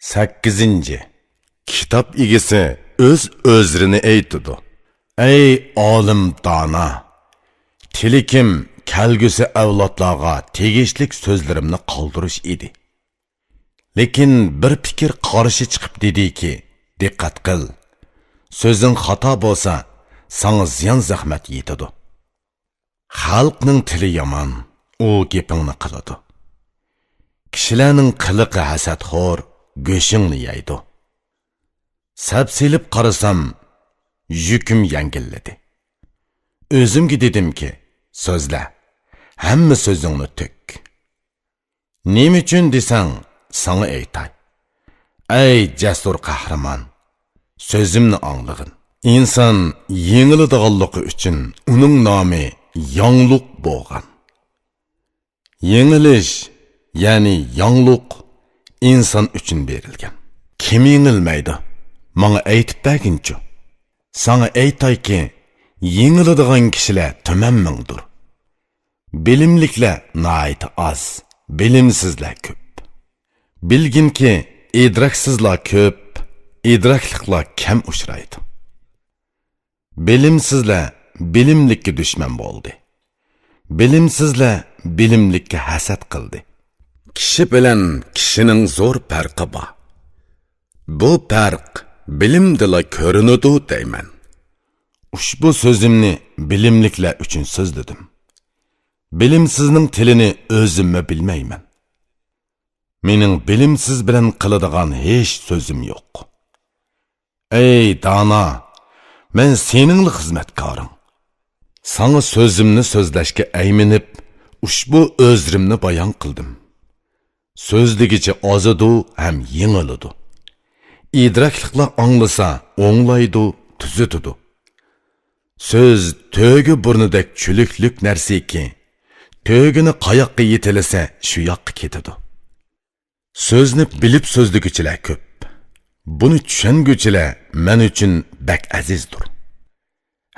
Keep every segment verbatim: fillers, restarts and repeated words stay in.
سەككىزىنچى. كىتاب ئىگىسى ئۆز ئۆزرىنى ئېيتىدۇ. ئەي ئالىم دانا! تىلىكىم كەلگۈسى ئەۋلادلارغا تېگىشلىك سۆزلىرىمنى قالدۇرۇش ئىدى. لېكىن بىر پىكىر قارشى چىقىپ دېدىكى، دىققەت قىل، سۆزۈڭ خاتا بولسا، ساڭا زىيان زەخمەت يېتىدۇ. خەلقنىڭ تىلى يامان، ئۇ گېپىڭنى قىلىدۇ. كىشىلەرنىڭ قىلىقى ھەسەتخور، گۆشۈڭنى يەيدۇ. سەپسېلىپ قارىسام، يۈكۈم يەڭگىللىدى. ئۆزۈمگە دېدىمكى، سۆزلە، ھەممە سۆزۈڭنى تۆك. نېمە ئۈچۈن دېسەڭ، ساڭا ئېيتاي. ئەي جەسۇر قەھرىمان، سۆزۈمنى ئاڭلىغىن. ئىنسان يېڭىلىدىغانلىقى ئۈچۈن ئۇنىڭ نامى ياڭلۇق بولغان. يېڭىلىش، يەنى ياڭلۇق ئىنسان ئۈچۈن بېرىلگەن. كىم يېڭىلمەيدۇ؟ ماڭا ئېيتىپ بەرگىنچۇ. ساڭا ئېيتايكى، يېڭىلىدىغان كىشىلەر تۈمەن مىڭدۇر. بىلىملىكلەر ناھايىتى ئاز، بىلىمسىزلەر كۆپ. بىلگىنكى، ئىدراكسىزلار كۆپ، ئىدراكلىقلار كەم ئۇچرايدۇ. بىلىمسىزلەر بىلىملىككە دۈشمەن بولدى. بىلىمسىزلەر بىلىملىككە ھەسەت قىلدى. كىشى بىلەن كىشىنىڭ زور پەرقى بار. بۇ پەرق بىلىمدىلا كۆرۈنىدۇ دەيمەن. ئۇشبۇ سۆزۈمنى بىلىملىكلەر ئۈچۈن سۆزلىدىم. بىلىمسىزنىڭ تىلىنى ئۆزۈممۇ بىلمەيمەن. مېنىڭ بىلىمسىز بىلەن قىلىدىغان ھېچ سۆزۈم يوق. ئەي دانا، مەن سېنىڭلا خىزمەتكارىڭ. ساڭا سۆزۈمنى سۆزلەشكە ئەيمىنىپ، ئۇشبۇ ئۆزرىمنى بايان قىلدىم. سۆزلىگۈچى ئازىدۇ ھەم يېڭىلىدۇ. ئىدراكلىقلار ئاڭلىسا، ئوڭلايدۇ، تۈزىتىدۇ. سۆز تۆگە بۇرنىدەك چۈلۈكلۈك نەرسىكى، تۆگىنى قاياققا يېتىلىسە، شۇ ياققا كېتىدۇ. سۆزنى بىلىپ سۆزلىگۈچىلەر كۆپ. بۇنى چۈشەنگۈچىلەر مەن ئۈچۈن بەك ئەزىزدۇر.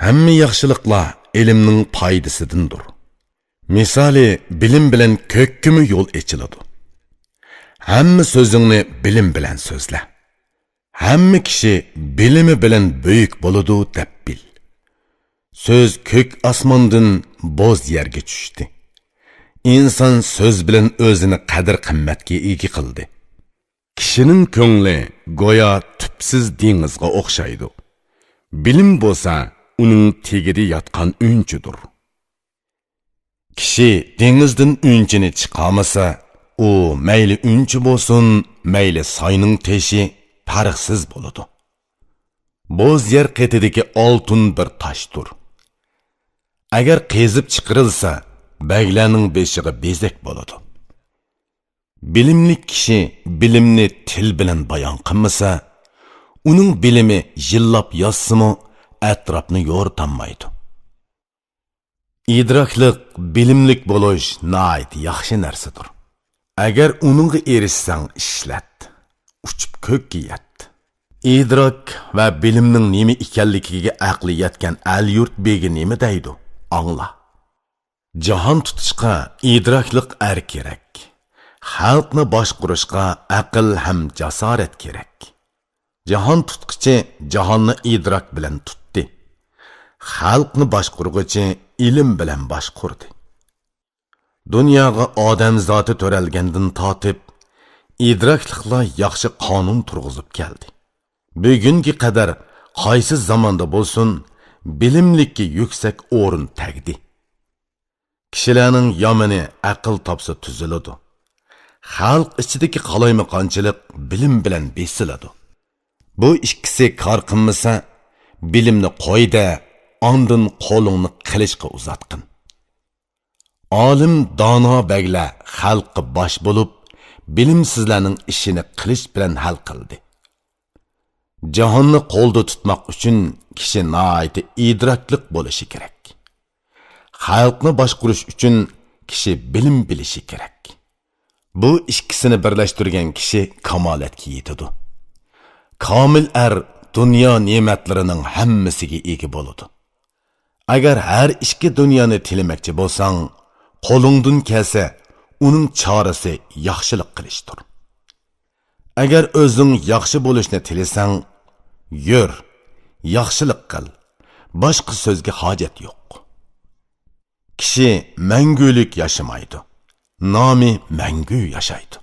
ھەممە ياخشىلىقلار ئىلىمنىڭ پايدىسىدىندۇر. مىسالى، بىلىم بىلەن كۆككىمۇ يول ئېچىلىدۇ. ھەممە سۆزۈڭنى بىلىم بىلەن سۆزلە. ھەممە كىشى بىلىمى بىلەن بۈيۈك بولىدۇ دەپ بىل. سۆز كۆك ئاسماندىن بوز يەرگە چۈشتى. ئىنسان سۆز بىلەن ئۆزىنى قەدىر-قىممەتكە ئىگە قىلدى. كىشىنىڭ كۆڭلى گويا تۈپسىز دېڭىزغا ئوخشايدۇ. بىلىم بولسا ئۇنىڭ تېگىدە ياتقان ئۈنچىدۇر. كىشى دېڭىزدىن ئۈنچىنى چىقارمىسا، ئۇ مەيلى ئۈنچە بولسۇن، مەيلى ساينىڭ تېشى پەرقسىز بولىدۇ. بوز يەر قېتىدىكى ئالتۇن بىر تاشتۇر. ئەگەر قېزىپ چىقىرىلسا، بەگلەرنىڭ بېشىغا بېزەك بولىدۇ. بىلىملىك كىشى بىلىمنى تىل بىلەن بايان قىلمىسا، ئۇنىڭ بىلىمى يىللاپ يازسىمۇ، ئەتراپنى يورۇتالمايدۇ. ئىدراكلىق، بىلىملىك بولۇش ناھايىتى ياخشى نەرسىدۇر. ئەگەر ئۇنىڭغا ئېرىشسەڭ، ئىشلەت، ئۇچۇپ كۆككە يەت. ئىدراك ۋە بىلىمنىڭ نېمە ئىكەنلىكىگە ئەقلى يەتكەن ئەل-يۇرت بېگى نېمە دەيدۇ؟ ئاڭلا. جاھان تۇتۇشقا ئىدراكلىق ئەر كېرەك. خەلقنى باشقۇرۇشقا ئەقىل ھەم جاسارەت كېرەك. جاھان تۇتقۇچى جاھاننى ئىدراك بىلەن تۇتتى. خەلقنى باشقۇرغۇچى ئىلىم بىلەن باشقۇردى. دۇنياغا ئادەم زاتى تۆرەلگەندىن تارتىپ، ئىدراكلىقلار ياخشى قانۇن تۇرغۇزۇپ كەلدى. بۈگۈنگە قەدەر قايسى زاماندا بولسۇن، بىلىملىككە يۈكسەك ئورۇن تەگدى. كىشىلەرنىڭ يامىنى ئەقىل تاپسا تۈزۈلىدۇ. خەلق ئىچىدىكى قالايمىقانچىلىق بىلىم بىلەن بېسىلىدۇ. بۇ ئىككىسى كار قىلمىسا، بىلىمنى قوي-دە، ئاندىن قولۇڭنى قىلىچقا ئۇزاتقىن. ئالىم، دانا بەگلەر خەلققە باش بولۇپ، بىلىمسىزلەرنىڭ ئىشىنى قىلىچ بىلەن ھەل قىلدى. جاھاننى قولدا تۇتماق ئۈچۈن كىشى ناھايىتى ئىدراكلىق بولۇشى كېرەك. خەلقنى باشقۇرۇش ئۈچۈن كىشى بىلىم بىلىشى كېرەك. بۇ ئىككىسىنى بىرلەشتۈرگەن كىشى كامالەتكە يېتىدۇ. كامىل ئەر دۇنيا نېمەتلىرىنىڭ ھەممىسىگە ئىگە بولىدۇ. ئەگەر ھەر ئىككى دۇنيانى تىلىمەكچى بولساڭ، قولۇڭدىن كەلسە، ئۇنىڭ چارىسى ياخشىلىق قىلىشتۇر. ئەگەر ئۆزۈڭ ياخشى بولۇشنى تىلىسەڭ، يۈر، ياخشىلىق قىل. باشقا سۆزگە ھاجەت يوق. كىشى مەڭگۈلۈك ياشىمايدۇ. نامى مەڭگۈ ياشايدۇ.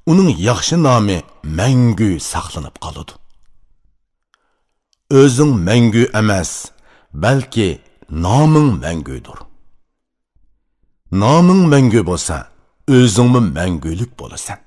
ئۇنىڭ ياخشى نامى مەڭگۈ ساقلىنىپ قالىدۇ. ئۆزۈڭ مەڭگۈ ئەمەس، بەلكى نامىڭ مەڭگۈدۇر. نامىڭ مەڭگۈ بولسا، ئۆزۈڭمۇ مەڭگۈلۈك بولىسەن.